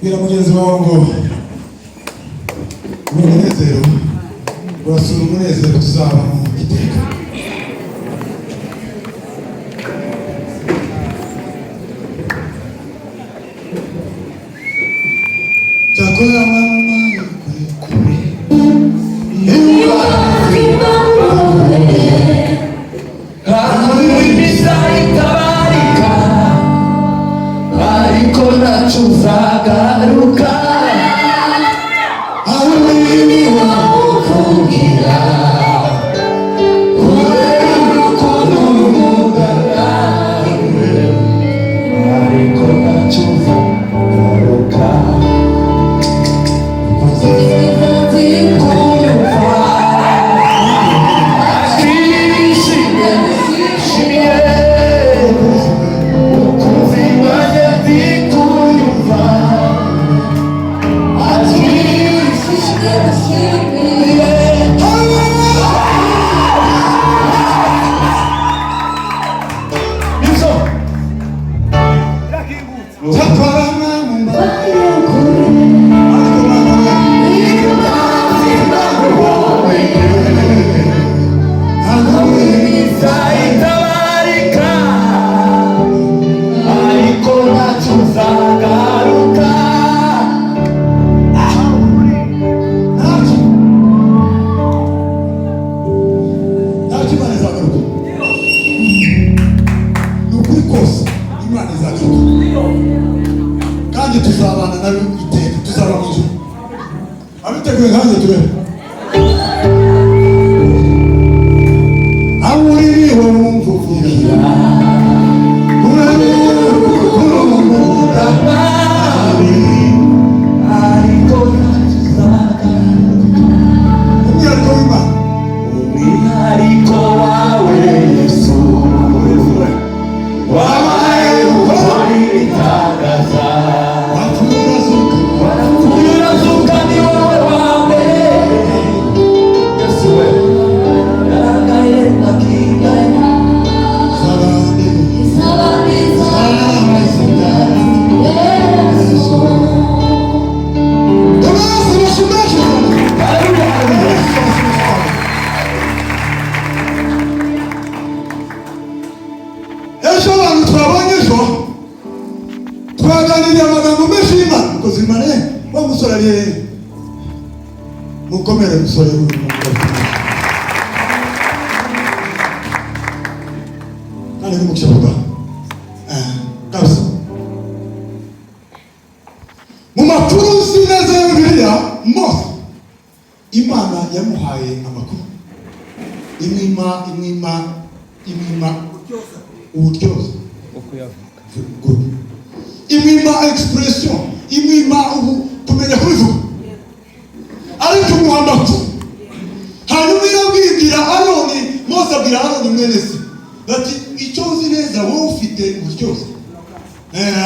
Bwira mugenzi wawe ngo ni umunezero, urasura umunezero tuzabamo iteka. Cyakora mama kure Itabarika, ariko ntacyo uzagaruka. Aho uri Uvugira kure urukundo nkunda nawe, ariko ntacyo uzagaruka. Kunyumva akishimye shimiye umukunzi wanjye ndi kunyumva akishimiye. Nibyo. Cyakora mama, ariko mama we, aho uri Itabarika, ariko ntacyo uzagaruka. Ntacyo, ntacyo. Imana izagaruka, ni ukuri kose. Imana izagaruka kandi tuzabana nawe iteka, tuzaba mu ijuru. Abiteguye nkanjye turebe aho uri niho wumva uvugira urukundo Nabi, ariko ntacyo uzagaruka. Umwihariko w'Imana. Umwihariko wawe Yesu wabaye ukora ibitangaza. Wapfuye urazuka. Warapfuye urazuka, ni wowe wa mbere. Yesu we yaragaye akigaye. Zabandi. Yesu bashimaje. Haleluya. Ejo abantu twabonye, ejo twaganiriye amagambo menshi y'Imana. Mukozi Imana ye, wa musore ari hehe? Mukomere musore w'uyu mugabo. Kandi n'umugisha papa. Kabisa mu makuru nzi neza ya Bibiliya, Mose Imana yamuhaye amakuru, imwima imwima imwima uburyozi. Good. Imwima expression, imwima ubu kumenya kubivuga, ariko imuha amakuru. Hanyuma irabwibwira Aroni, Mose abwira Aroni mwene se ati: "Icyo nzi neza, wowe ufite uburyozi,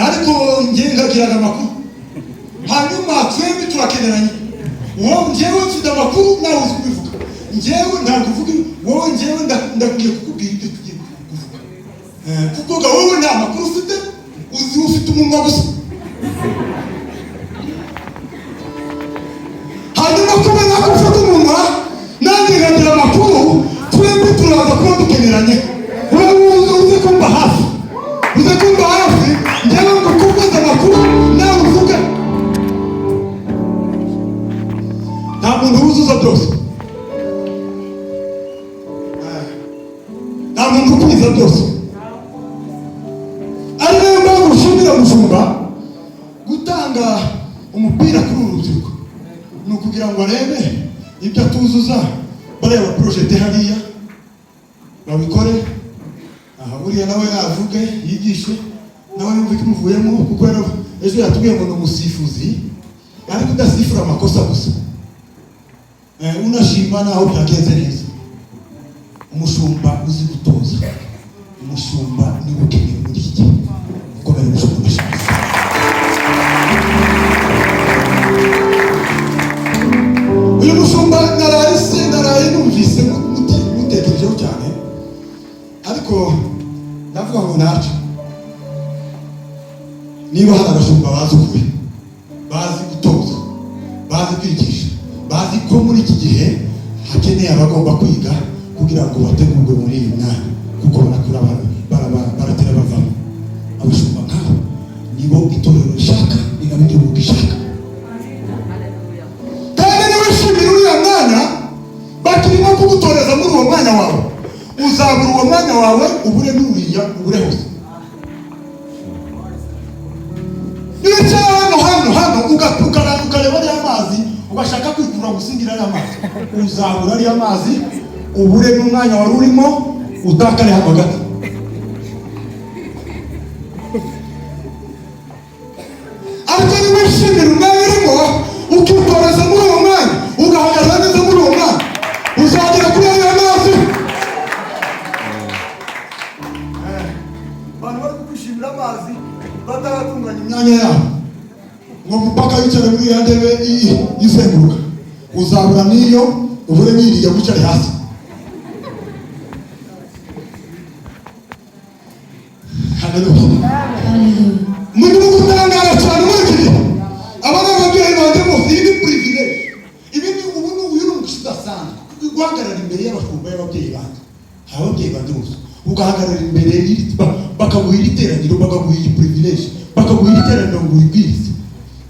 ariko njye ngagiraga amakuru. Hanyuma twembi turakeneranye. Wowe, njyewe mfite amakuru, nawe uzi kubivuga. Njyewe ntabwo uvuga wowe, njyewe ndakwiye kukubwira ibyo tugiye kuvuga, kuko ga wowe nta makuru ufite, uzi ufite umunwa gusa." Hanyuma kubera ko ufite umunwa nanjye nkagira amakuru, twembi turaza kuba dukeneranye. Wowe uze kumba hafi, uze kumba hafi, njyewe ngo kukubaza amakuru, nawe uvuge. Nta muntu wuzuza byose. Nta muntu ukwiza byose. Ari nayo mpamvu ushimira umushumba gutanga umupira kuri uru rubyiruko, ni ukugira ngo arebe ibyo atuzuza, bareba projet hariya babikore. Aha buriya nawe avuge, yigishe, nawe yumve ikimuvuyemo, kuko ejo yatubwiye ngo ni umusifuzi, ariko udasifura amakosa gusa, unashima naho byagenze neza. Umushumba uzi gutoza, umushumba niwe ukenewe muri iki gihe. Gukomera umushumba amashyi. Uyu mushumba naraye se naraye numvise mutekerejeho cyane, ariko ndavuga ngo ntacyo, niba hari abashumba bazi ukuri. Bazi gutoza, bazi kwigisha, bazi ko muri iki gihe hakeneye abagomba kwiga kugira ngo bategurwe muri iyi myanya, kuko barakura, baratera bavamo. Abashumba nk'abo nibo itorero rishaka, ni nabo igihugu gishaka. Kandi niwishimira uriya mwanya bakirimo kugutoreza muri uwo mwanya wawe, uzabura uwo mwanya wawe, ubure n'uriya, ubure hose. Niwicara hano hano hano ukareba ariya mazi, ugashaka kwikura gusingira ariya mazi, uzabura ariya mazi, ubure n'umwanya wari urimo, utakare hano hagati. Ariko niwishimira umwanya urimo, ukitoreza muri uwo mwanya, ugahagarara neza muri uwo mwanya, uzagera kuri ariya mazi. Abantu bari kwishimira amazi bataratunganya imyanya yabo, ngo mupaka wicare muri ya ntebe izenguruka, uzabura n'iyo, ubure n'iriya, wicare hasi. Haleluya! Muri gutangara cyane muri iki gihe, aba ni ababyeyi banjye bose. Iyi ni privilege, ibi ni ubu ni uyu ni umugisha udasanzwe, guhagarara imbere y'abashumba y'ababyeyi banjye. Hari ababyeyi banjye bose, ugahagarara imbere bakaguha iri teraniro, bakaguha iyi privilege, bakaguha iri teraniro ngo uribwirize,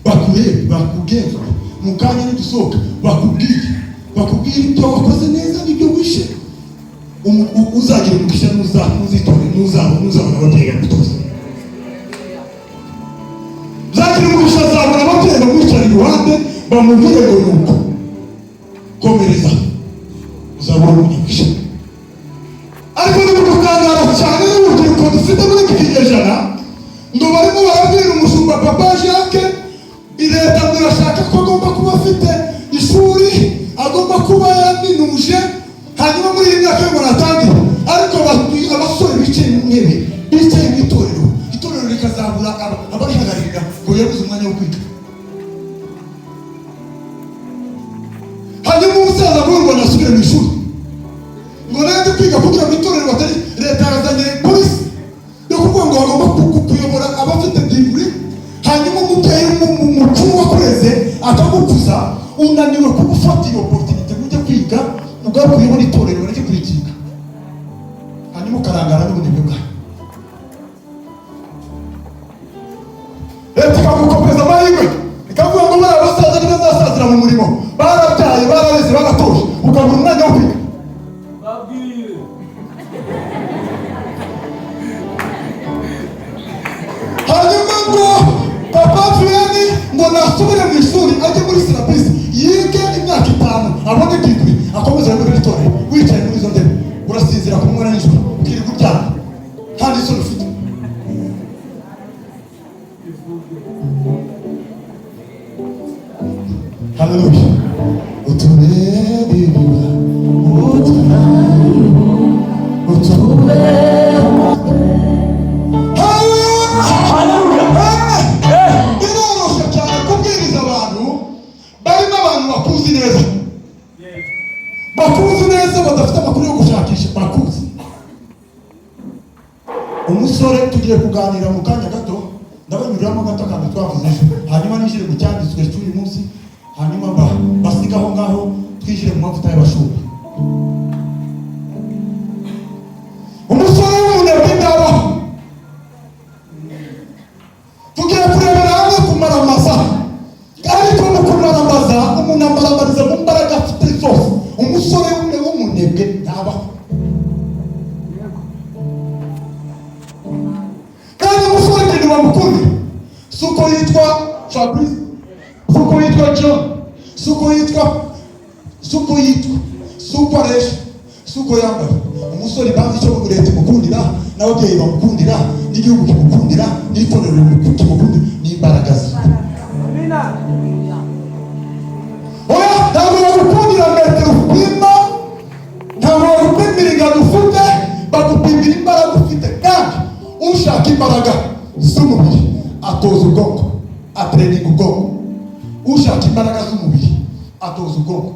bakurebe, bakugenzure mu kanya nidusohoka, bakubwire ibyo wakoze neza n'ibyo wishe. Uzagira umugisha ntuzitore, ntuzabona ababyeyi bagutoza. Uzagira umugisha azabona ababyeyi bamwicara iruhande, bamubwire ngo nuko komereza, uzabona umunyamugisha. Ariko ni gutangara cyane n'urubyiruko dufite muri iki kinyejana, ngo barimo barabwira umushumba Papa Jacques, leta ngo irashaka ko agomba kuba afite ishuri, agomba kuba yaminuje, hanyuma muri iyi myaka yo natangire. Ariko abasore bicaye mu ntebe, bicaye mu itorero, itorero rikazabura abarihagararira ngo yabuze umwanya wo kwiga. Hanyuma umusaza ngo ngo nasubire mu ishuri, ngo nanjye kwiga kugira ngo itorero batari. Leta yazanye polisi yo kuvuga ngo bagomba kuyobora abafite degree. Hanyuma umubyeyi mukuru wakureze akagukuza, unaniwe kugufata iyo opportunity ngo ujye kwiga, ugaruke uyobora itorero, bareke kurikinga, hanyuma ukarangara n'ubunebwe bwawe. Leta ikagukomeza amahirwe, ikavuga ngo bariya basaza ntibazasazira mu murimo, barabyaye, barareze, baratoje, ukabura umwanya wo kwiga. Babwire. Hanyuma ngo Papa Vianney ngo nasubire mu ishuri, ajye muri syllabus, yige imyaka 5, abone degree, akomeze ayobore itorero. Wicaye muri izo ntebe, urasinzira ku manywa na nijoro, ukirirwa uryamye, nta n'isoni ufite. Haleluya! Utubere iriba, utubere. Haleluya! Biroroshye cyane kubwiriza abantu barimo abantu bakuzi neza, bakuzi neza, badafite amakuru yo gushakisha, bakuzi. Umusore tugiye kuganira mu kanya gato, ndabanyuriramo gato akantu twavuze ejo, hanyuma ninjire mu cyanditswe cy'uyu munsi, hanyuma basiga aho ngaho, twinjire mu mavuta y'abashumba. Umusore w'umunebwe ndabaho. Tugiye kurebera hamwe kumaramaza, ariko mu kumaramaza umuntu amaramariza mu mbaraga afite zose. Umusore w'umunebwe ntabaho. Kandi umusore ikintu bamukundira si uko yitwa Fabrice, si uko yitwa John, si uko yitwa, si uko yitwa, si uko aresha, si uko yambaye. Umusore impamvu icyo leta imukundira, n'ababyeyi bamukundira, n'igihugu kimukundira, n'itorero kimukundira, ni imbaraga ze. Oya, ntabwo bagukundira metero upima, ntabwo bagupimira ingano ufite, bagupimira imbaraga ufite. Kandi ushaka imbaraga z'umubiri atoza ubwonko, atreninga ubwonko. Ushaka imbaraga z'umubiri atoza ubwonko,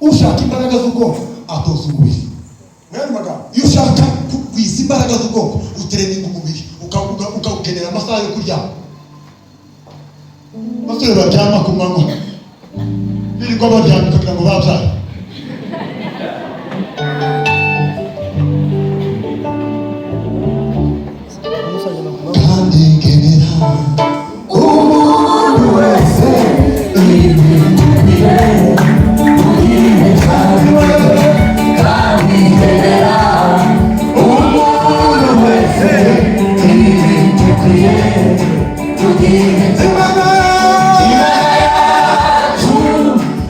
ushaka imbaraga z'ubwonko atoza umubiri. Mu yandi magambo, iyo ushaka kugwiza imbaraga z'ubwonko, utreninga umubiri, ukawugenera amasaha yo kuryama. Abasore baryama ku manywa, birirwa baryamye kugira ngo babyare. Kandi ngenera Umuntu wese kandi ngenera umuntu wese ibidukwiye tugiye. Imana yacu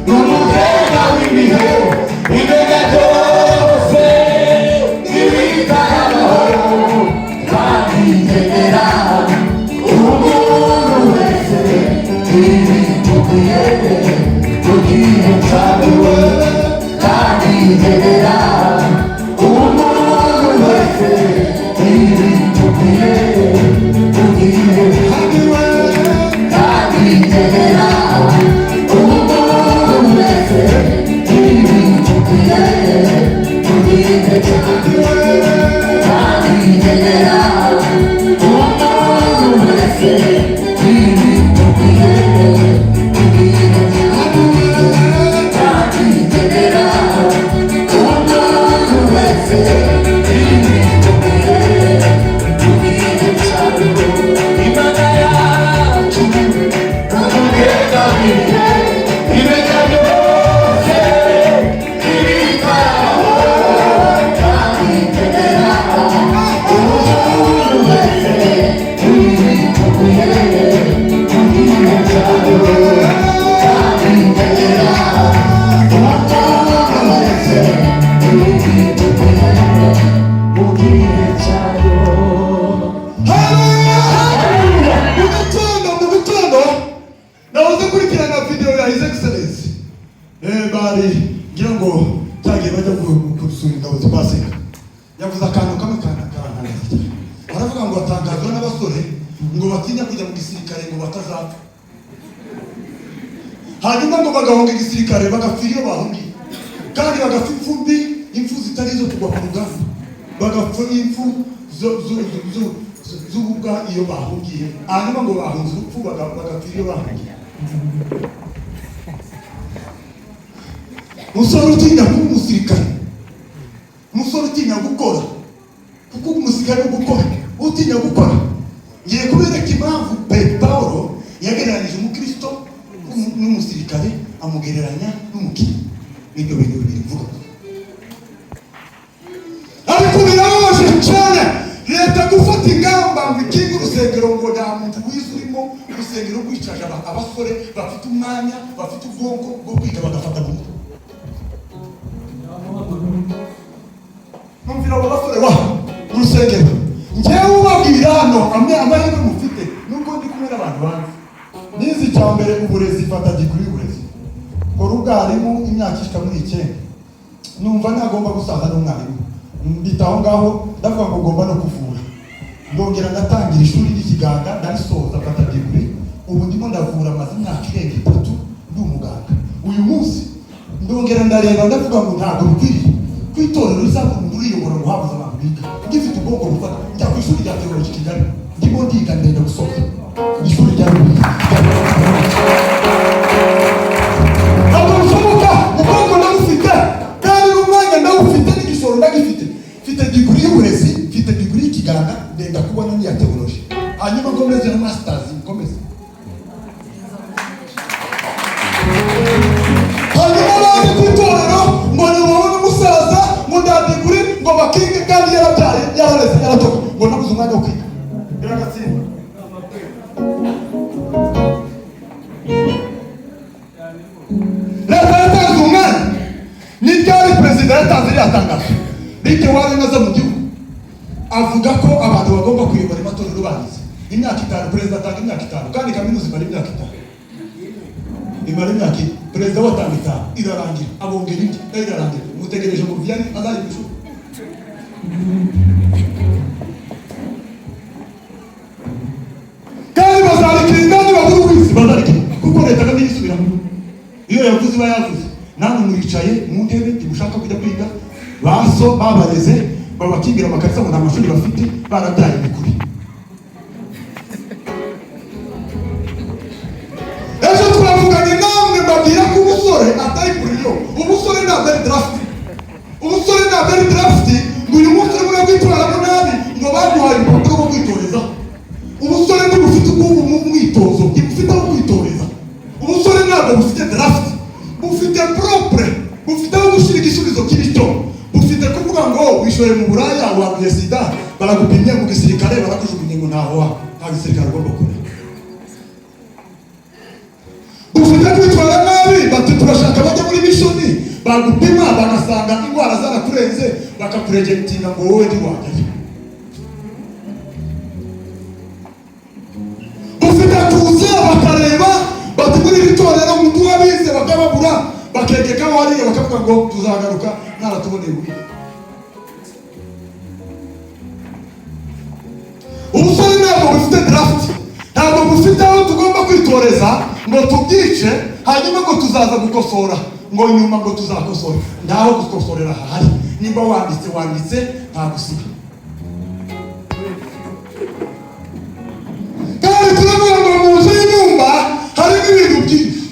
n'umugenga w'ibihe, imenya byose n'ibitarabaho, kandi ngenera umuntu wese ibidukwiye tugiye cyawe, kandi ngenera umuntu wese ibidukwiye tugiye. Kandi we kandi ngenera umuntu wese ibidukwiye tugiye cyawe, kandi ngenera umuntu wese ibidukwiye tugiye cyawe, kandi ngenera umuntu wese ibidukwiye tugiye cyawe. Imana yacu n'umugenga w'ibihe, imenya byose n'ibitarabaho, kandi ngenera umuntu wese ibidukwiye tugiye cyawe, kandi ngenera umuntu wese ibidukwiye tugiye cyawe. Mu gitondo nahoze nkurikirana video ya His Excellence. Bari ngira ngo cyagiye bajya gusura ingabo zipasika, yavuze akantu kamwe karantangaza cyane. Aravuga ngo atangazwa n'abasore ngo batinya kujya mu gisirikare ngo batazapfa, hanyuma ngo bagahunga igisirikare, bagapfira iyo bahungiye, kandi bagapfa impfu mbi, impfu zitari izo kugwa ku rugamba, bagapfa impfu z'ububwa iyo bahungiye, hanyuma ngo bahunze urupfu, bagapfira iyo bahungiye. Umusore utinya kuba umusirikare, umusore utinya gukora, kuko umusirikare ni ugukora, utinya gukora. Ngiye kubereka impamvu Pawulo yagereranyije umukristo n'umusirikare, amugereranya n'umukinnyi. Nibyo bintu bibiri mvuga. Ariko birababaje cyane, leta gufata ingamba ngo ikinge urusengero, ngo nta muntu wize urimo. Urusengero rwicaje abasore bafite umwanya, bafite ubwonko bwo kwiga, bagafata mu mutwe. Numvira abo basore ba mu rusengero. Njyewe ubabwira hano, amwe amahirwe mufite nubwo ndi kumwe n'abantu banzi. Nize icya mbere uburezi, fata degree y'uburezi, nkora ubwarimu imyaka ishika muri 9. Numva ntagomba gusaza n'umwarimu, mbita aho ngaho. Ndavuga ngo ngomba no kuvura. Ndongera ndatangira ishuri ry'ikiganga, ndarisoza, mfata degree. Ubu ndimo ndavura, maze imyaka irenga 3 ndi umuganga. Uyu munsi ndongera ndareba, ndavuga ngo ntabwo bikwiriye ko itorero rizaba umuntu uriyobora ngo habuze abantu biga. Ngifite ubwonko bufata, njya ku ishuri rya teoloji Kigali, ndimo ndiga, ndenda gusohoka ishuri rya Bibiliya. Ntabwo bishoboka. Ubwonko ndabufite, kandi n'umwanya ndawufite, n'igishoro ndagifite. Mfite degree y'uburezi, mfite degree y'ikiganga, ndenda kubona n'iya teoloji, hanyuma nkomeze na masters, nkomeze. Hanyuma baje ku itorero ngo nibabone umusaza ngo nta degree, ngo bakinge, kandi yarabyaye, yarareze, yaratoka, ngo nabuze umwanya wo kwiga. Biragatsindwa. Leta yatanze umwanya. Ni ryari perezida yatanze iriya tangazo bitewe wari neza mu gihugu, avuga ko abantu bagomba kuyobora amatorero barize imyaka 5? Perezida atanga imyaka 5, kandi kaminuza imara imyaka 5, imara imyaka 4. Perezida we atanga 5, irarangira, abongera indi, nayo irarangira. Mutegereje ngo Vianney azajya ku ishuri? Kandi bazarikinga, nibabura uwizi bazarikinga, kuko leta kandi yisubiramo. Iyo yavuze iba yavuze. Namwe muricaye mu ntebe, ntimushaka kujya kwiga. Baso babareze, babakingira amakarita ngo nta mashuri bafite, barabyaye imikuri. Ubusore ntabwo ari draft. Ubusore ntabwo ari draft ngo uyu munsi urimo urabwitwaramo nabi ngo baguhaye urupapuro rwo kwitorezaho. Ubusore ntibufite ubwubu mu mwitozo, ntibufite aho kwitoreza. Ubusore ntabwo bufite draft, bufite propre, bufite aho gushyira igisubizo cy'icyo bufite, kuvuga ngo wishoye mu buraya, wanduye sida, baragupimye mu gisirikare, barakujugunye ngo ntaho wa nta gisirikare ugomba gukora. Bufite kwitwara nabi, bati turashaka bajya muri mission, bagupima bagasanga indwara zarakurenze, bakakurejectinga ngo wowe ntiwajyayo. Bufite kuza bakareba bati muri iri torero umuntu wabize bakababura, bakegekaho hariya, bakavuga ngo tuzagaruka mwaratuboneye ububi. Ubusore ntabwo bufite draft, ntabwo bufite aho tugomba kwitoreza ngo tubyice, hanyuma ngo tuzaza gukosora, ngo nyuma ngo tuzakosora. Ntaho gukosorera hahari. Nimba wanditse, wanditse, nta gusiba. Kandi turavuga ngo mu nzu y'inyumba harimo ibintu byinshi,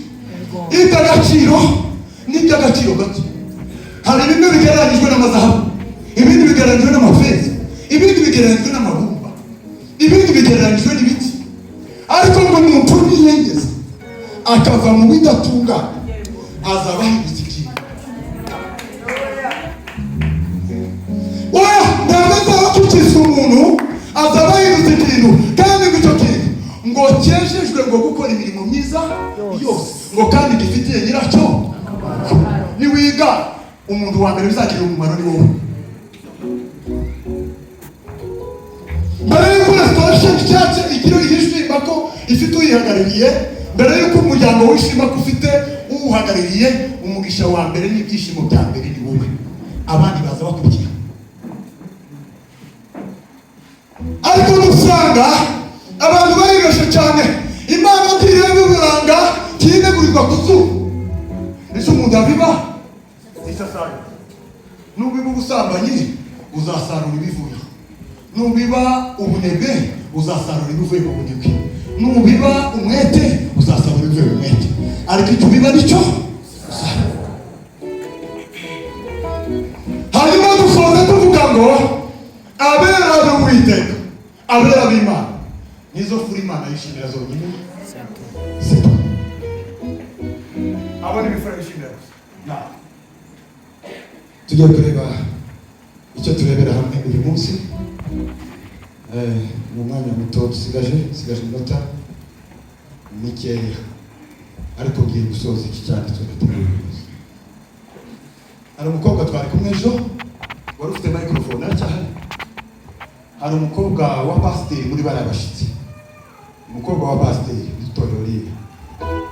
iby'agaciro n'iby'agaciro gato. Hari bimwe bigereranyijwe n'amazahabu, ibindi bigereranyijwe n'amafeza, ibindi bigereranyijwe n'amabumba, ibindi bigereranyijwe n'ibiti. Ariko ngo umuntu niyengeza akava mu bidatungana, azaba ahindutse ikintu. Oya, ntabwo azaba akikizwa umuntu, azaba ahindutse ikintu. Kandi ngo icyo kintu ngo cyejejwe ngo gukora imirimo myiza yose, ngo kandi gifitiye nyiracyo. Niwiga, umuntu wa mbere bizagirira umumaro ni wowe. Mbere y'uko Restoration Church igira yishima ko ifite uyihagarariye, mbere y'uko umuryango wishima ko ufite uwuhagarariye, umugisha wa mbere n'ibyishimo bya mbere ni wowe, abandi baza bakurikira. Ariko dusanga abantu baribeshe cyane. Imana ntireba uburanga, ntiyinegurirwa ku zuba. Ese umuntu abiba icyo asarura? Nubiba ubusambanyi, uzasarura ibivuyeho. Nubiba ubunebwe, uzasarura ibivuye mu bunebwe. Nubiba umwete, uzasarura ibivuye mu mwete. Ariko icyo ubiba nicyo uzasarura. Hanyuma dusoza tuvuga ngo abera b'Uwiteka, abera b'Imana, nizo fura Imana yishimira zonyine. Sito abo ni ibifura yishimira gusa. Tugiye kureba icyo turebera hamwe uyu munsi mu mwanya muto dusigaje, iminota mikeya, ariko ngiye gusoza iki cyanditswe nateguye uyu munsi. Hari umukobwa twari kumwe ejo wari ufite microphone, aracyahari. Hari umukobwa wa pasiteri muri bariya bashyitsi, umukobwa wa pasiteri w'itorero ririya,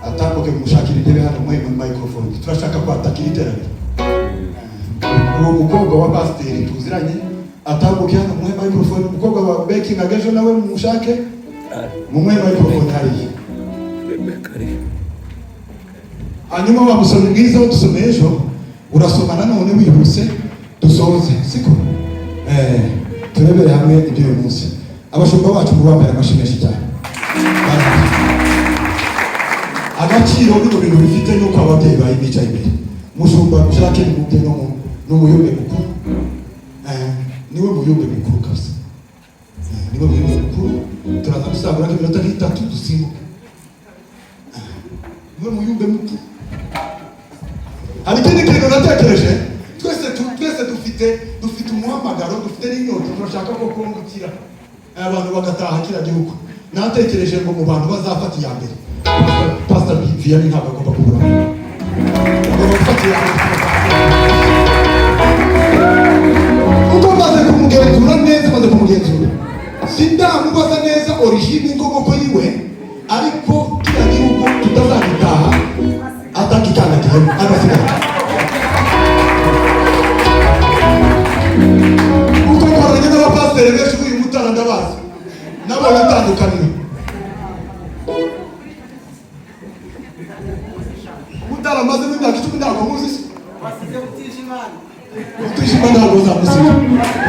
atambuke mushakira intebe hano, muhe muri microphone. Turashaka kwatakira iteraniro. Uwo mukobwa wa pasiteri tuziranye atambuke hano, muhe microphone. Umukobwa wa bekinga ejo nawe mumushake, mumuhe microphone hariya. Hanyuma wa musomyi mwiza wo dusomeye ejo, urasoma nanone wihuse, dusoze siko turebere hamwe iby'uyu munsi. Abashumba bacu mubambere amashyi menshi cyane. Agaciro bino bintu bifite nuko ababyeyi bawe bicaye imbere. Mushumba mushake ni mubye no n'umuyumbe mukuru, niwe muyumbe mukuru kabisa. Niwe muyumbe mukuru. Turaza gusagura nk'iminota nk'itatu dusimbuke. Niwe muyumbe mukuru. Hari ikindi kintu natekereje. Twese dufite umuhamagaro, dufite n'inyota, turashaka ko Kongo ikira, abantu bagataha kiriya gihugu. Natekereje ngo mu bantu bazafata iya mbere, Pastor Vianney ntabwo agomba kubura, agomba gufata iya mbere, kuko maze kumugenzura neza, maze kumugenzura, sindamubaza neza origine, inkomoko yiwe, ariko kiriya gihugu tutazagitaha atakikandagiyemo agasigara, kuko nkoranye n'abapasiteri benshi b'uyu Mutara, ndabazi, nabonye itandukaniro. Mutara amazemo imyaka 10, ntabwo muzi se? Mutijima ntabwo azamusiga,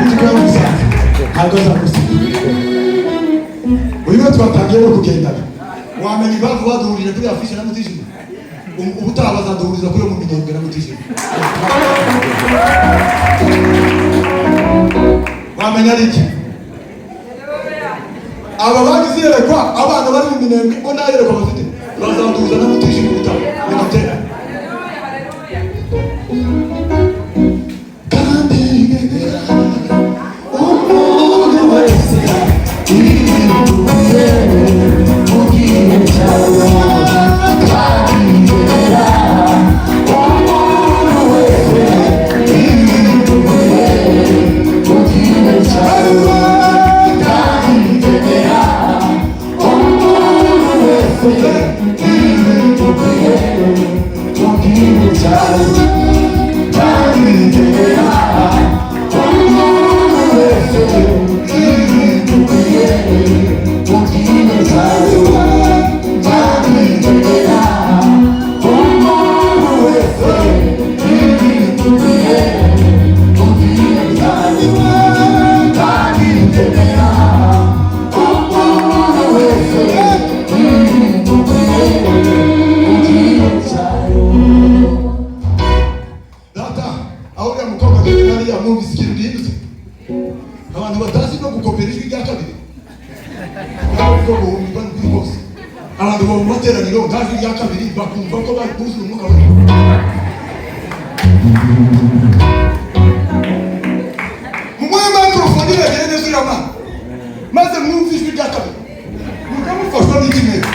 uzi ko yamusanze, ntabwo azamusiga. Uyu we twatangiye no kugendana, wamenya impamvu baduhurije kuri afishe na Mutijima. Ubutaha bazaduhuriza kuri yo mu Minembwe na Mutijima. Wamenya ari iki? Aba bagize iyerekwa, abana bari mu Minembwe bo nta yerekwa bafite. Bazaduhuza na Mutijima ubutaha mu giterane. Kandi ngenera umuntu wese Ibituye mu gihe cyayo, kandi umuntu wese ibituye mu gihe cyayo, kandi umuntu wese ibituye mu gihe cyayo, kandi umuntu wese ibituye mu gihe cyayo, kandi umuntu wese ibituye mu gihe cyayo, kandi umuntu wese ibituye mu gihe cyayo. Data, aho uriya mukobwa ageze hariya, mwumvise ikintu gihindutse. Abantu batazi no gukopera ijwi rya kabiri ntabwo bwo guhumirwa n'ukuri kose. Abantu bo mu materaniro nta jwi rya kabiri, bakumva ko bari kuzura umwuka wera. Mumuhe microphone yegere neza uriya mwana, maze mwumve ijwi rya kabiri, mukamufashwa n'iki mwese.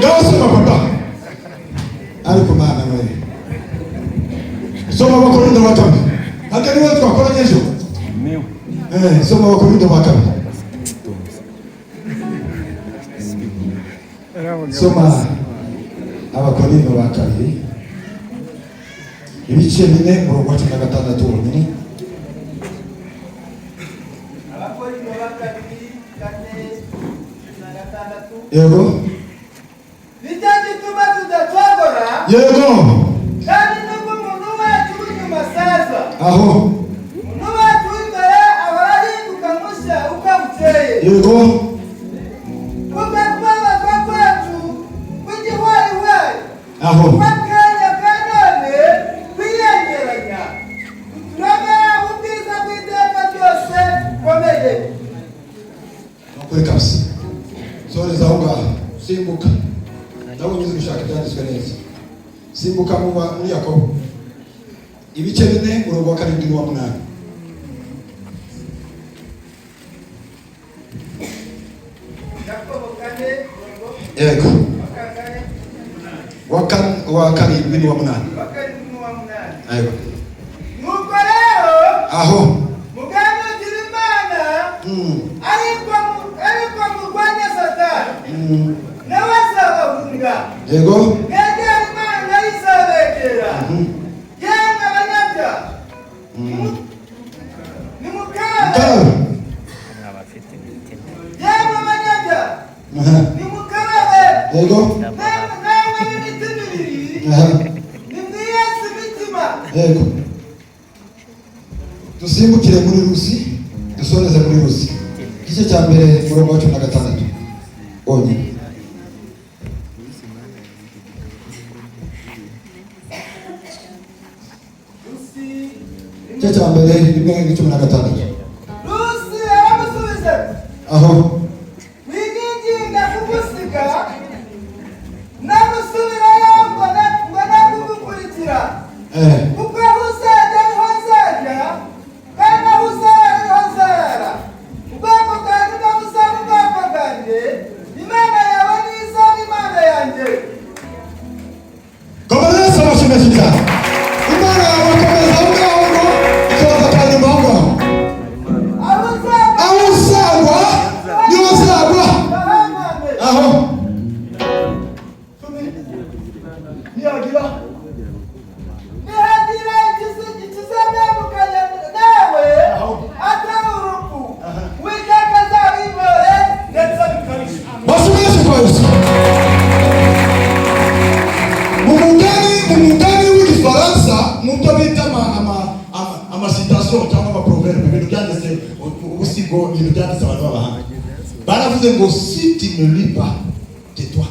Ngaho soma, papa. Ariko Mana we, soma Abakorinto ba Kabiri. Hata niwe twakoranye ejo. Soma Abakorinto ba Kabiri. Soma Abakorinto ba Kabiri ibice 4, umurongo wa 16 wonyine. Abakorinto ba Kabiri 4:16. Yego. Nicyo gituma tudacogora, kandi nubwo umuntu wacu w'inyuma asaza, Aho. umuntu wacu w'imbere ahora ahinduka mushya uko bukeye. Kuko kubabazwa kwacu kw'igihwarihwari Aho. kw'akanya ka none kwiyengeranya kuturemera ubwiza bw'iteka ryose bukomeye. Nukuri kabisa. Soreza aho ngaho. Simbuka, ndabonye uzi gushaka ibyanditswe neza. Simbuka muri Yakobo ibice 4, umurongo wa 7 n'uwa 8. Yakobo 4, umurongo Yego. wa kangahe? Wa 7 n'uwa 8. Wa 7 n'uwa 8. Yego. Nuko rero Aho. mugandukire Imana, ariko murwanye Satani, nawe azabahunga. Mwegere Imana, nayo izabegera. Yemwe abanyabyaha, nimukarabe. Mukarabe. Yemwe abanyabyaha, nimukarabe. Namwe b'imitima ibiri, nimwiyeze imitima. Yego. Dusimbukire muri Rusi, dusoreze muri Rusi igice cya mbere, umurongo wa 16 wonyine. Rusi. Igice cya mbere, 1, 16. Rusi aramusubiza ati: Aho. "Winyinginga kugusiga nagusubirayo ngo nakugukurikira, kuko aho uzajya niho nzajya, kandi aho uzarara niho nzarara. Ubwoko bwanjye nibwo buzaba ubwoko bwanjye, Imana yawe niyo izaba Imana yanjye." Komeza. Yesu amashyi menshi cyane. Imana yawe, komeza aho ngaho, ngo ikibazo cya nyuma aho ngaho. Aho uzagwa Aho uzagwa niho uzagwa. bahamame. Aho niyagira Nihagira ikizatandukanya nawe atari urupfu, Uwiteka azabimpore ndetse bikabije." Basubiye kwa Yesu. Mu mugani w'Igifaransa, mu byo bita ama citation cyangwa ama proverbe, ibintu byanditse, ubusigo, ibintu byanditse abantu b'abahanga. Baravuze ngo si tu ne lis pas, tais-toi.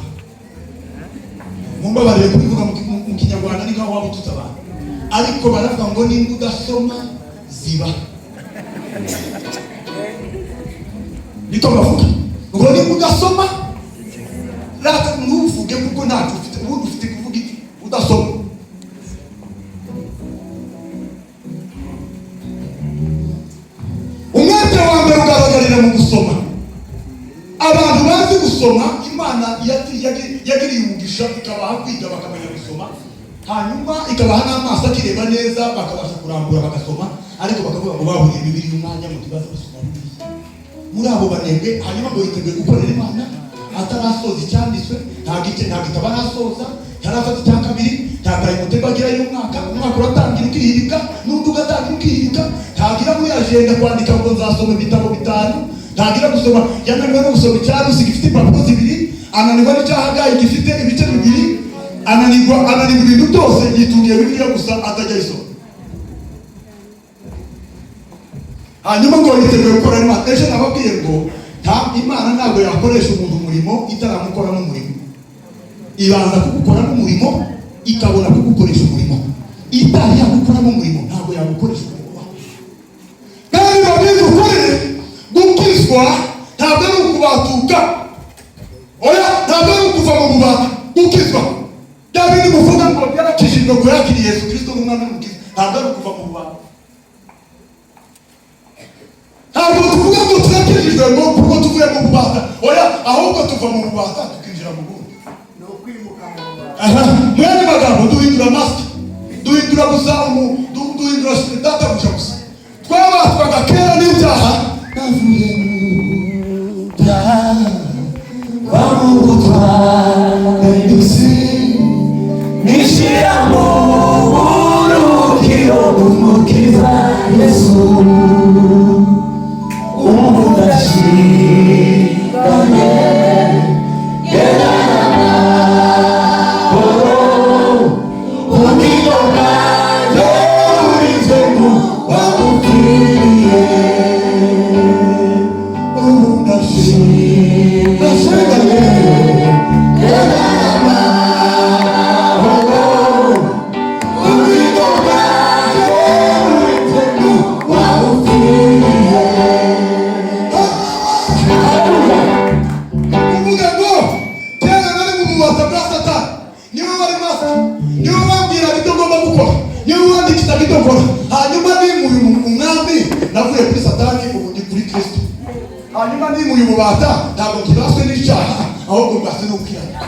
Mumbabarire kubivuga mu Kinyarwanda, ni nkaho waba ututse abantu, ariko baravuga ngo nimba udasoma, ziba. Niko bavuga ngo nimba udasoma, rata ntuvuge, kuko ntacyo ufite. Ubundi ufite kuvuga iki udasoma? Umwete wa mbere ugaragarira mu gusoma. Abantu bazi gusoma, Imana yagiriye umugisha, ikabaha kwiga bakamenya gusoma, hanyuma ikabaha n'amaso akireba neza, bakabasha kurambura bagasoma, ariko bakavuga ngo baburiye Bibiliya umwanya, ngo ntibaze gusoma Bibiliya. Muri abo banebwe, hanyuma ngo yiteguye gukorera Imana atarasoza icyanditswe, nta gice, nta gitabo arasoza, ntarafata icya kabiri, nta timetable agira y'umwaka. Umwaka uratangira ukihirika, n'undi ugatangira ukihirika. Ntagira muri agenda kwandika ngo nzasoma ibitabo bitanu. Ntagira gusoma, yananiwe no gusoma icyarusi gifite impapuro zibiri, ananirwa n'icyahagayi gifite ibice bibiri, ananirwa ibintu byose, yitungiye Bibiliya gusa atajya ayisoma. Hanyuma ngo yiteguye gukora Imana. Ejo nababwiye ngo nta Imana ntabwo yakoresha umuntu umurimo itaramukoramo umurimo. Ibanza kugukoramo umurimo, ikabona kugukoresha umurimo. Itari yagukoramo umurimo, ntabwo yagukoresha umurimo wawe. Kandi babwize ukuri, gukizwa ntabwo ari ukubatuka, oya, ntabwo ari ukuva mu bubata. Gukizwa, bya bindi muvuga ngo yarakijijwe, ngo yakiriye Yesu Kirisito nk'umwami n'Umukiza, ntabwo ari ukuva mu bubata. Ntabwo tuvuga ngo turakijijwe ngo kuko tuvuye mu bubata, oya, ahubwo tuva mu bubata tukinjira mu bundi. Ni ukwimuka mu bubata. Aha, mu yandi magambo, duhindura master, duhindura gusa duhindura databuja gusa. Twabatwaga kera n'ibyaha, navuye mu byaha Bamugutwara isi, nishyira mu buruhukiro bw'Umukiza Yesu. Ubu ndashinganye, gendana amahoro, ubugingo bwanjye burinzwe mu wamupfiriye. Ubu ndashinganye, gendana amahoro, ubugingo bwanjye burinzwe mu wamupfiriye. Kuvuga ngo kera nari mu bubata bwa Satani, niwe wari master, niwe wambwiraga ibyo ngomba gukora, niwe wandikishaga ibyo nkora. Hanyuma nimuye umwami, navuye kuri Satani, ubu ndi kuri Kristo. Hanyuma nimuye ububata, ntabwo nkibaswe n'icyaha, ahubwo mbaswe no gukiranuka.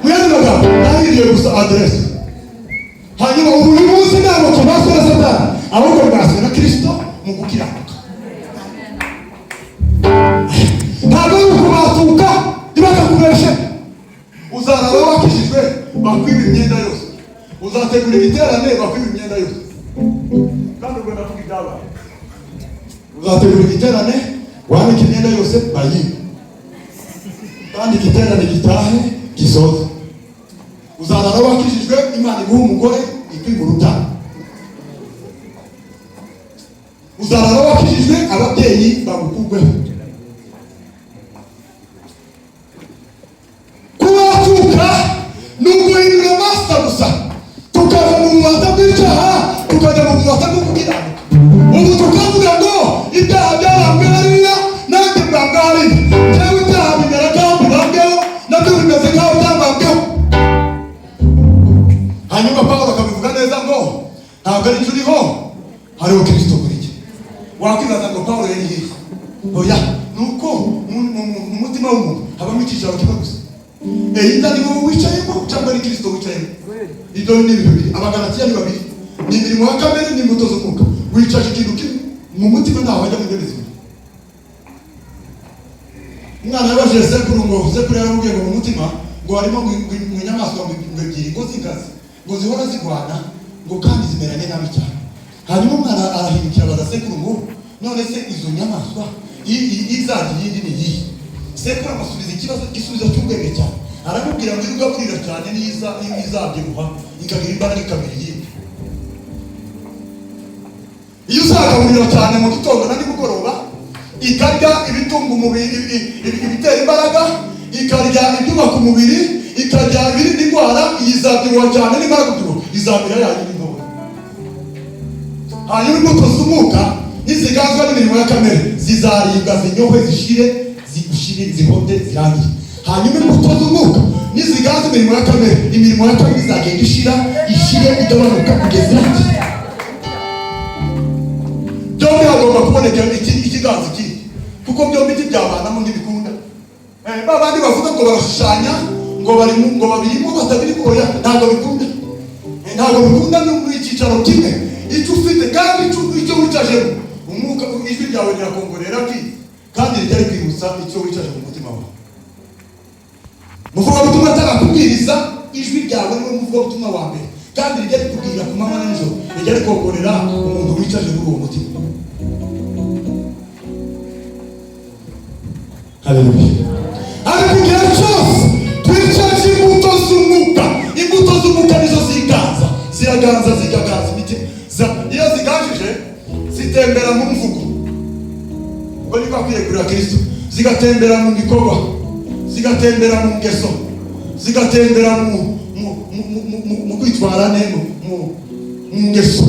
Mu yandi magambo, nahiriye gusa aderesi. Hanyuma ubu uyu munsi ntabwo tubaswe na Satani, ahubwo mbaswe na Kristo mu gukiranuka. Ntabwo ari ukubatuka, ntibakakubeshe. Uzaraba wakijijwe bakwiba imyenda yose, uzategura igiterane bakwiba imyenda yose. Kandi ubwo ndavuga ibyabaye. Uzategura igiterane, wandika imyenda yose bayibe, kandi igiterane gitahe gisoze. Uzarara wakijijwe, Imana iguha umugore, ipima urubyaro. Uzarara wakijijwe, ababyeyi bagukugweho. Kubatuka ni uguhindura master gusa, tukava mu bubata bw'icyaha tukajya mu bubata bwo gukiranuka. Ubu tukavuga ngo ibyaha byabambwe hariya, nanjye mbambwe hariya. Cyangwa ibyaha bimera nk'aho bibambweho, nabyo bimeze nk'aho byabambweho. Hanyuma Pawulo akabivuga neza ngo ntabwo ari cyo uriho, hariho Kirisito kuri jye. Wakwibaza ngo Pawulo yari hehe? Oya, ni uko mu mutima w'umuntu habamo icyicaro kimwe gusa. Either ni wowe wicayemo cyangwa ni Kirisito wicayemo. Ibyo ni ibintu bibiri. Abagalatiya ni babiri, ni imirimo ya kamere n'imbuto z'umwuka. Wicaje ikintu kimwe mu mutima, ntaho wajya mu ntebe zibiri. Umwana yabajije sekuru ngo, sekuru yaramubwiye ngo mu mutima ngo harimo ngo inyamaswa ngo ebyiri ngo z'inkazi, ngo zihora zirwana, ngo kandi zimeranye nabi cyane. Hanyuma umwana arahindukira abaza sekuru ngo none se izo nyamaswa izarya iyindi ni iyihe? Sekuru amusubiza ikibazo, igisubizo cy'ubwenge cyane. Aramubwira ngo iyo ugaburira cyane niyo izabyibuha, ikagira imbaraga, ikamira iyindi. Iyo uzagaburira cyane mu gitondo na nimugoroba, Ikarya ibitunga umubiri, ibitera imbaraga, ikarya ibyubaka umubiri, ikarya ibirinda indwara. Iyi izabyibuha cyane, nimara kubyibuha izamera yayindi ntoya. Hanyuma imbuto z'umwuka niziganzwa n'imirimo ya kamere, zizaribwa, zinyohwe, zishire, zigushire, zihote, zirangire. Hanyuma imbuto z'umwuka niziganza imirimo ya kamere, imirimo ya kamere izagenda ishira, ishire, igabanuka kugeza irangiye. Byombi hagomba kuboneka ikiganza ikindi, kuko byombi ntibyabanamo, ntibikunda. Ba bandi bavuga ngo barashushanya, ngo bari ngo babirimo batabirimo, oya, ntabwo bikunda. Ntabwo bikunda. Ni mu icyicaro kimwe icyo ufite kandi icyo wicajemo umwuka, ijwi ryawe rirakongorera ki kandi rijya rikwibutsa icyo wicaje mu mutima wawe. Muvugabutumwa atarakubwiriza, ijwi ryawe niwe muvugabutumwa wa mbere, kandi rijya rikubwira ku manywa na nijoro, rijya rikongorera umuntu wicaje muri uwo mutima. Haleluya! Ariko igihe cyose twicaje imbuto z'umwuka, imbuto z'umwuka nizo ziganza, ziraganza, zikaganza imitima. Iyo ziganjije zitembera mu mvugo, ubwo niko kwiyegurira Kristo, zigatembera mu bikorwa, zigatembera mu ngeso, zigatembera mu kwitwara neza, mu ngeso.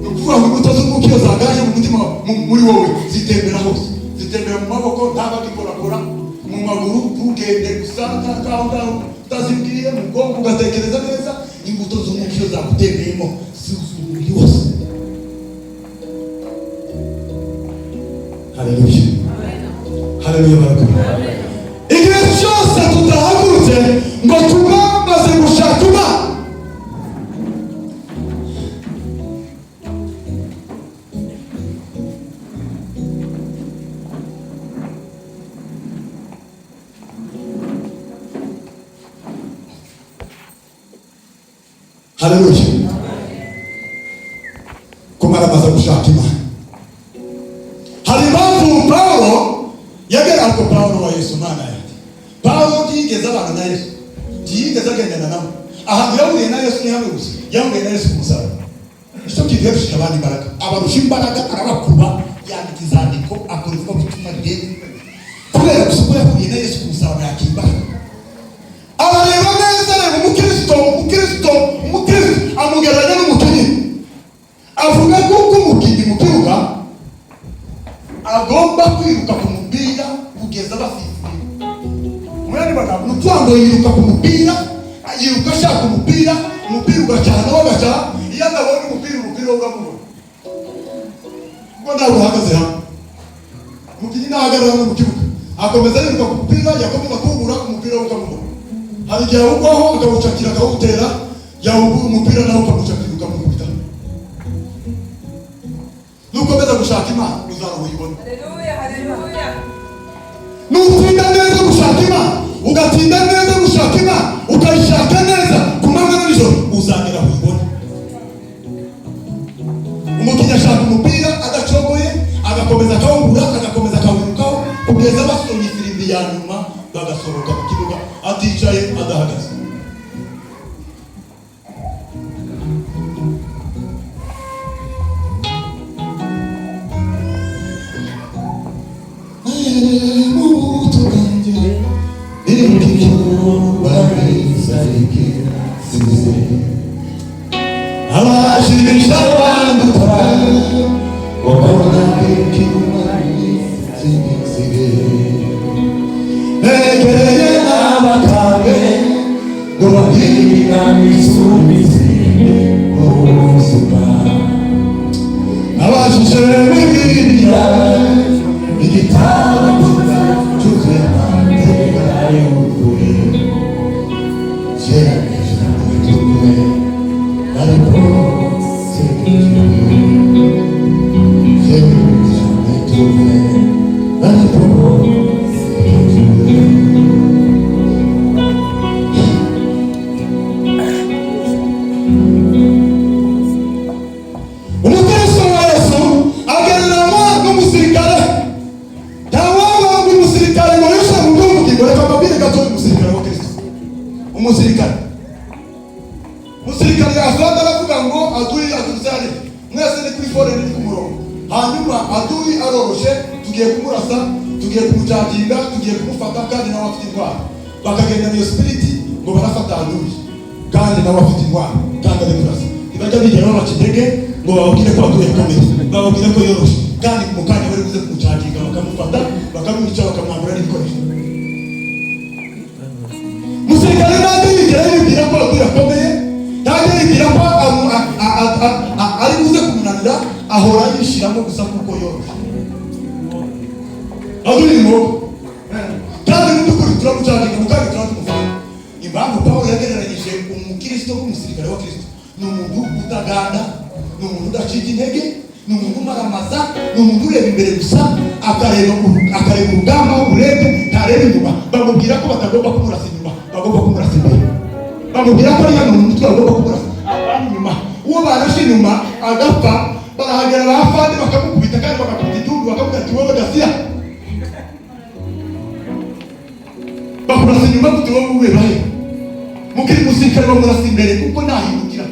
Ni ukuvuga ngo imbuto z'umwuka iyo zagaje mu mutima, muri wowe, zitembera hose, zitembera mu maboko, ntaba agikorakora, mu maguru, ntugende gusa ngaho ngaho utazibwiye, mu bwonko ugatekereza neza. Imbuto z'umwuka iyo zagutembeyemo zuzuye umubiri wose. Haleluya, haleluya! Barakomeye. Igihe cyose tudahagurutse ngo tubamaze gushaka Imana, haleluya, kumaramaza gushaka Imana. Hari impamvu Pawulo yagera, ariko Pawulo wa Yesu, Mana yanjye, Pawulo ntiyigeze abana na Yesu, ntiyigeze agendana nawe. Ahantu yahuriye na Yesu ni hamwe gusa, yahuriye na Yesu ku musaraba. Icyo kintu yarushije abandi imbaraga, abarusha imbaraga, arabakuba, yandika inzandiko, akora ivugabutumwa rirenze, kubera gusa ko yahuriye na Yesu ku musaraba, yakira imbaraga. Arareba neza, areba umukristo, umukristo, umukristo, amugereranya n'umukinnyi. Avuga ko uko umukinnyi mu kibuga agomba kwiruka ku mupira kugeza basifuye. Mu yandi magambo, ni ukuvuga ngo yiruka ku mupira, yiruka ashaka umupira, umupira ugacaha nawe agacaha. Iyo atabonye umupira, umupira we uramubona, kuko ntabwo uhagaze hamwe. Umukinnyi ntahagarara hano mu kibuga, akomeza yiruka ku mupira, yakomeza kuwubura, umupira we ukamubona. Hari igihe awugwaho akawucakira, akawutera, yawubura umupira nawe ukamucakira, ukamukubita. Nukomeza gushaka Imana uzaba uyibona. Haleluya, haleluya. Nutinda neza gushaka Imana, ugatinda neza gushaka Imana, ukayishaka neza ku manywa na nijoro, uzagera aho uyibona. Umukinnyi ashaka umupira adacogoye, agakomeza akawubura, agakomeza akawirukaho kugeza basonye ifirimbi ya nyuma, bagasohoka mu kibuga, aticaye, adahagaze. Mu buto bwanjye ndirimba ibyubahiriza, abashimisha banduta ubona icyuma, negereye abakambwe ngo babwire isubize ubuzima. Abashije Bibiliya, igitabo cyuzuye amateka y'ukuri, cyerekeje ariko cyerekeje, cyerekeje ariko cyerekeje. Umukristo wa Yesu agereranywa n'umusirikare. Hanyuma adui aroroshe, tugiye kumurasa, tugiye kumucaginga, tugiye kumufata, kandi nawe afite indwara. Bakagenda iyo spirit ngo barafata adui, kandi nawe afite indwara, kandi ari kurasa. Ntibajya bigera babaca intege ngo bababwire ko adui akomeye, bababwire ko yoroshe, kandi mu kanya bari buze kumucaginga, bakamufata, bakamwica, bakamwambura n'ibikoresho. Musirikare ntajya yigera yibwira ko adui akomeye, ntajya yibwira ko ari buze kumunanira, ahora yishiramo gusa kuko yoroshe. Adui ni mubi, kandi mu by'ukuri turamucaginga, mu kanya turatumufata. Impamvu Pawulo yagereranyije umukristo nk'umusirikare wa Kristo: ni umuntu utaganda, ni umuntu udacika intege, ni umuntu umaramaza, ni umuntu ureba imbere gusa, akareba urugamba aho urebye, ntareba inyuma. Bamubwira ko batagomba kumurasa inyuma, bagomba kumurasa imbere. Bamubwira ko ari hano mu mutwe bagomba kumurasa, apana inyuma. Uwo barashe inyuma agapfa, barahagera bafande bakamukubita, kandi bagakubita itundu, bakamubwira ati: "Wowe gasiya, bakurasa inyuma gute? Wowe ureba he?" Mukiri musirikare bamurasa imbere kuko ntahindukira.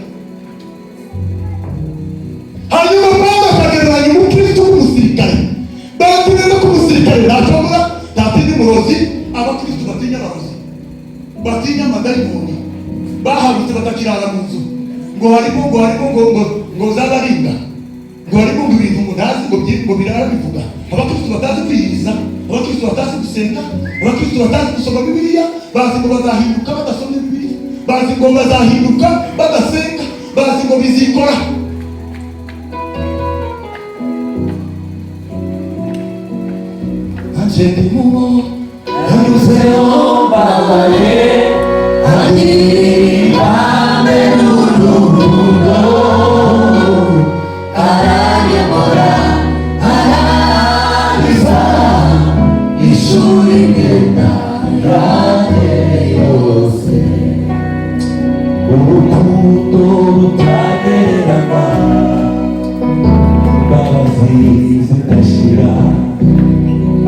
Hanyuma Pawulo akagereranya umukristo w'umusirikare. Bazi neza ko umusirikare ntashobora, ntatinya umurozi. Abakristo batinya abarozi, batinya amadayimoni, bahagutse batakirara mu nzu, ngo harimo ngo zabarinda, ngo harimo ngo ibintu ngo ntazi, ngo birara bivuga. Abakristo batazi kwiyiriza, abakristo batazi gusenga, abakristo batazi gusoma Bibiliya, bazi ngo bazahinduka badasomye Bibiliya, bazi ngo bazahinduka badasenga, bazi ngo bizikora. Nanjye ndi mubo Yanyuzeho mbabaye, agirira n'urukundo, aranyobora, arangiza ishuri ngenda yanjye yose. Urukundo rutagereranywa, imbabazi zidashira.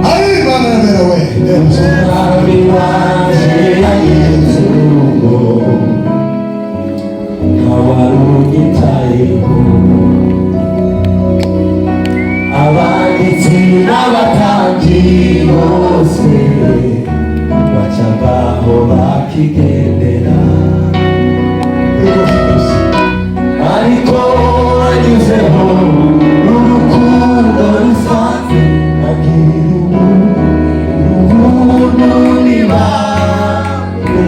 Ari Imana yaberewe. Umwami wanjye yageze urugo ntawari unyitayeho, abanditsi n'abatambyi bose bacagaho bakigendera, ariko anyuzeho n'urukundo rusanzwe, agira ubuntu n'ibambe.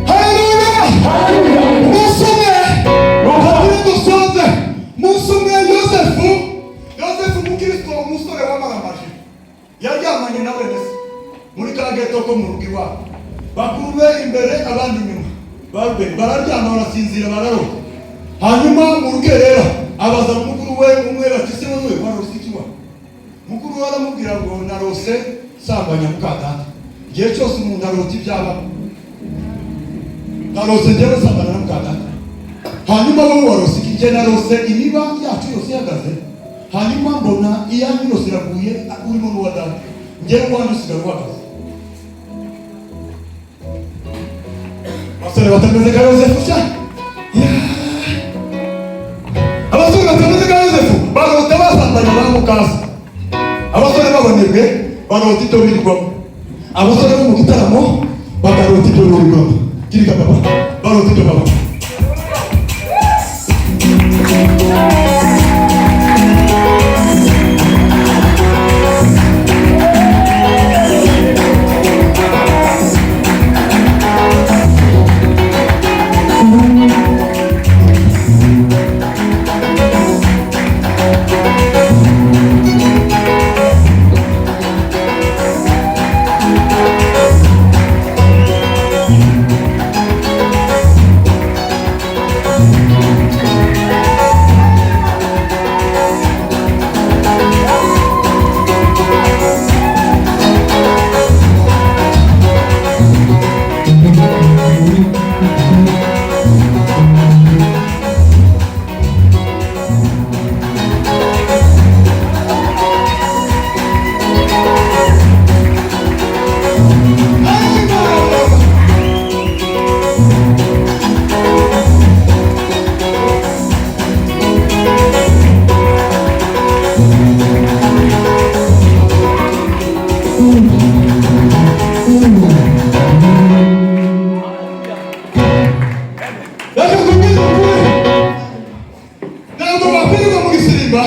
Haleluya! Umunsi umwe, kabiri dusoze, umunsi umwe Yosefu, Yosefu umukristo, umusore wamaramaje, yaryamanye na bene se muri ka geto ko mu rugo iwabo, bakuru be imbere, abandi inyuma, ba Rubeni. Bararyama, barasinzira, bararota. Hanyuma mu rukerera abaza mukuru we umwe bati: "Se wowe warose iki?" Wa mukuru we aramubwira ngo: "Narose sambanya muka data." Igihe cyose umuntu arota ibyaba, narose njyewe nsambana na muka data. "Hanyuma wowe warose iki?" "Njye narose imiba yacu yose ihagaze, hanyuma mbona iyanyu yose iraguye, urimo n'uwa data, njyewe uwanyu usigara uhagaze." Abasore batameze nka Yosefu sha! Yeah. Abasore batameze nka Yosefu barota basambanya ba mukasa. Abasore babonebwe barota ibyo birirwamo. Abasore bo mu gitaramo bakarota ibyo birirwamo. Kirika papa, barota ibyo baba. Ntabwo bakwirirwa mu gisirimba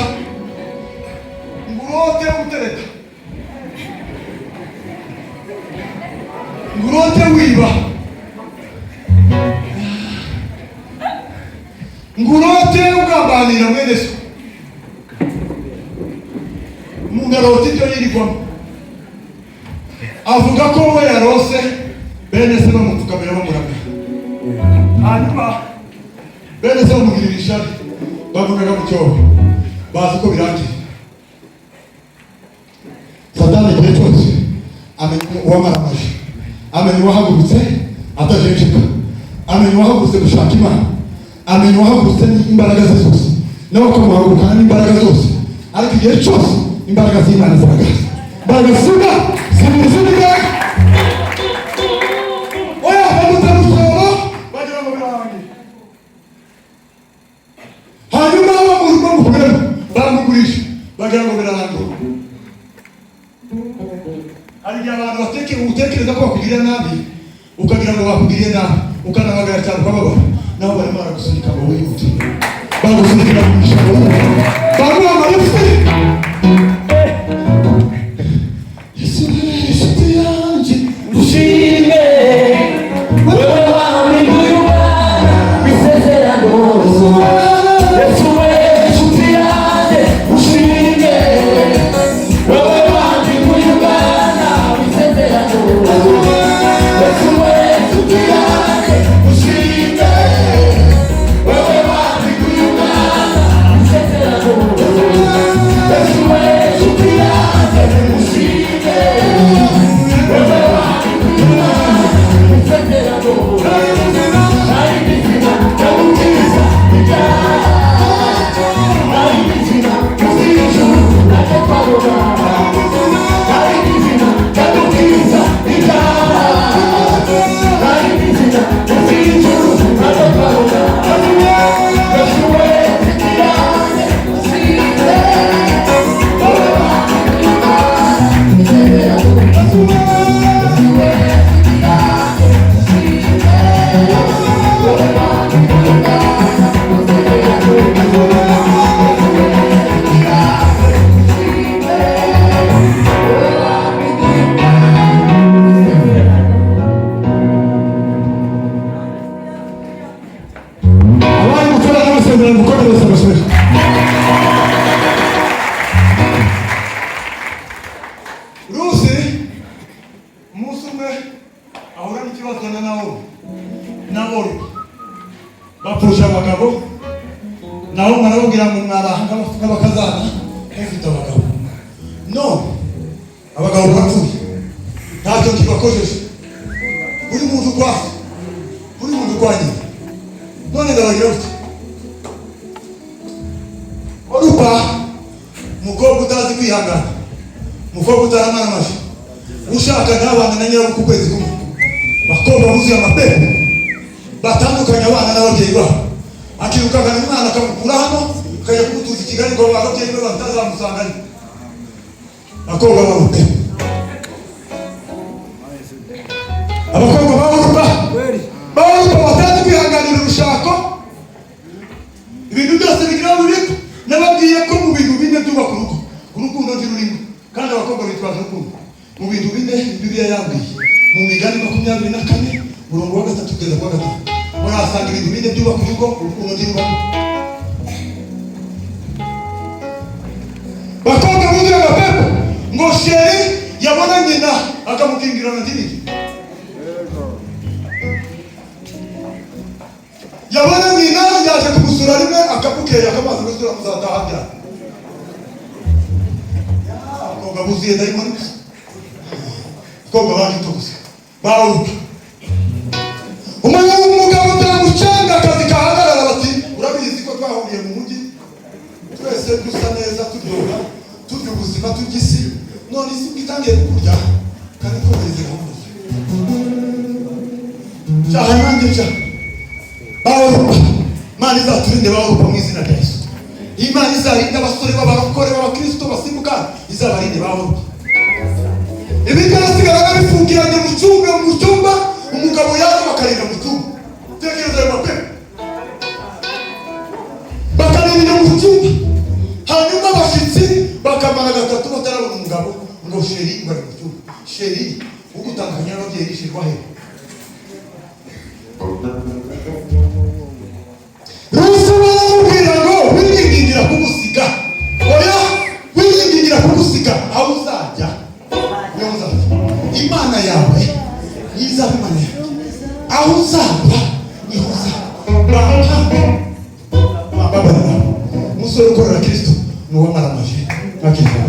ngo urote utereta, ngo urote wiba, ngo urote ugambanira mwene so. Umuntu arota ibyo yirirwamo. Avuga ko we yarose bene se bamupfukamira, bamuramya. Hanyuma bene se bamugirira ishari, bamunaga mu cyobo, bazi ko birangiye. Satani igihe cyose amenya uwamaramaje, amenya uwahagurutse atajenjeka, amenya uwahagurutse gushaka Imana, amenya uwahagurutse n'imbaraga ze zose, nawe akamuhagurukana n'imbaraga zose. Ariko igihe cyose imbaraga z'Imana ziragaza, imbaraga z'Imana zibura izindi mbaraga. Oya, bamutera mu cyobo bagira ngo birarangiye. Hanyuma bamukuremo, baramugurisha, bagira ngo birarangiye. Hari igihe abantu utekereza ko bakugirira nabi, ukagira ngo bakugiriye nabi, ukanabagara cyane, ukababara. Nabo barimo baragusunika ngo wihute, bagusunikira mu mishinga wihute, baguha amarufi. Yesu ni inshuti yanjye. Ushime wewe wampinduye umwana w'isezerano. Yesu we inshuti yanjye, ushime wewe wampinduye umwana w'isezerano. Yesu we inshuti yanjye, ushime wewe wampinduye umwana w'isezerano. Yesu we inshuti yanjye, ushime wewe wampinduye umwana w'isezerano. Nari muzima ndagukiza ibyaha, nari muzima ijuru najya twabona, nari muzima ndagukiza ibyaha, nari muzima ijuru najya twabona. Yesu we inshuti yanjye, ushime wowe wampinduye umwana w'isezerano. Yesu we inshuti yanjye, ushime wowe wampinduye umwana w'isezerano. Yesu we inshuti yanjye, ushime wowe wampinduye umwana w'isezerano. Abari gukora n'amasezerano, gukomereza amasezerano. Rusi umunsi umwe ahura n'ikibazo na Nawomi na Orupa, bapfusha abagabo. Nawomi arababwira ngo mwaraha nk'abakazana mufite abagabo, none abagabo barapfuye, ntacyo kibakojeje, buri muntu ukwaso, buri muntu ukwa nyina, none ndabagira gutya. Orupa, umukobwa utazi kwihangana, umukobwa utaramaramaje, ushaka ntabana na nyirabukwe ukwezi kumwe. Bakobwa buzuye amapepo, batandukanye abana n'ababyeyi babo, akirukankana umwana akamukura hano akajya kumutuza i Kigali ngo ababyeyi be batazamusangayo. Abakobwa b'amapepo, abakobwa ba Orupa, ba Orupa batazi kwihanganira urushako. Ibintu byose bigira ruriko. Nababwiye ko mu bintu bine byubaka urugo, urukundo ntirurimo, kandi abakobwa bitwaza urukundo. Mu bintu bine Bibiliya yambwiye mu Migani 24 umurongo wa 3 kugeza ku wa 5, murahasanga ibintu bine byubaka urugo, urukundo ntirubamo. Bakobwa buzuye amapepo, ngo chéri yabona nyina akamukingirana ntirire, yabona nyina yaje kumusura rimwe akamukera, akamaze gusura muzataha ryari. Abakobwa buzuye dayimoni gusa, abakobwa bagito gusa bawuka. Umugabo byamucanga, akazi kahagarara, bati urabizi ko twahuriye mu mujyi twese dusa neza, turyoha, turya ubuzima, turya isi, none isi itangiye kukurya kandi kohereze gahunda cyaha nanjye cyaha. Barupa, Imana izaturinde barupa mu izina rya Yesu. Imana izarinda abasore b'abarokore b'abakristo basimbuka, izabarinde barupa. Ibi byarasigaraga bifungiranye mu cyumba, mu cyumba umugabo yaza bakarira mu cyumba. Tekereza ayo mapepo, bakarira mu Cyumba, hanyuma abashyitsi bakamara gatatu batarabona umugabo, ngo chéri ngo ari mu cyumba. Chéri ugutandukanya n'ababyeyi, chéri wahe? Rusi baramubwira ngo wiringingira kugusiga, oya, wiringingira kugusiga, aho uzajya niho uzajya, Imana yawe izaba Imana yawe, aho uzaba niho uzaba. Bambabarira, umusore ukorera Kristo ni uwamaramaje. Mwakira.